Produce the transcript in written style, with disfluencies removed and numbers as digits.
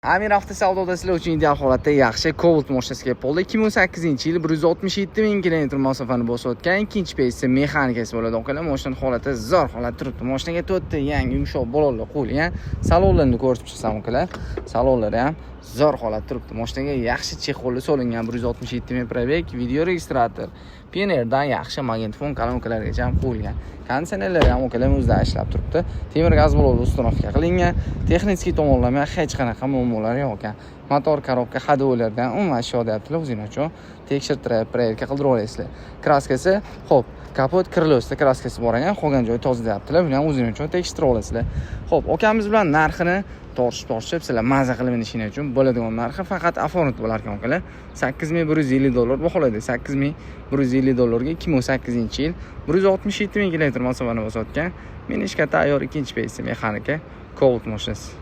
Amir Avto savdoda sizlar uchun ideal holatda yaxshi Cobalt mashinasi kelib qoldi. 2008-yil, 167 ming kilometr masofani bosib o'tgan, ikkinchi peysi mexanikasi bo'ladi. Okalar, mashina holati zo'r holat turibdi. Mashinaga to'rtta yangi yumshoq balonlar qo'yilgan. Salonlarni ko'rsatib chiqsam, okalar, salonlari ham zo'r holat turibdi. Mashinaga yaxshi чехол li solingan, 167 ming пробег, видеорегистратор, Pioneerdan yaxshi magnitofon kolonkalargacha ham qo'yilgan. Konditsionerlar ham, okalar, o'zida ishlab turibdi. Temir gaz balonli установка qilingan. Texnik tomonlama hech qanaqa muammolar yo'q ekan. Motor, коробка, ходовой lardan umuman ashyo deyaptilar, o'zinglar uchun tekshirtirib, проверка qildirib olasizlar. Краска si, xo'p, kapot, крыло sida краска si bor ekan, qolgan joyi toza deyaptilar. Buni ham o'zinglar uchun tekshirtirib olasizlar. Xo'p, okamiz bilan narxini tortishib tortishib, sizlar maza qilib minishinglar uchun bo'ladigan narxi faqat оформить bo'lar ekan, okalar. 8150 dollar baholaydi. 8150 dollarga 2008-yil, 167 ming kilometr masofani bosayotgan, minishga tayyor, ikkinchi peysi mexanika Cobalt mashinasi.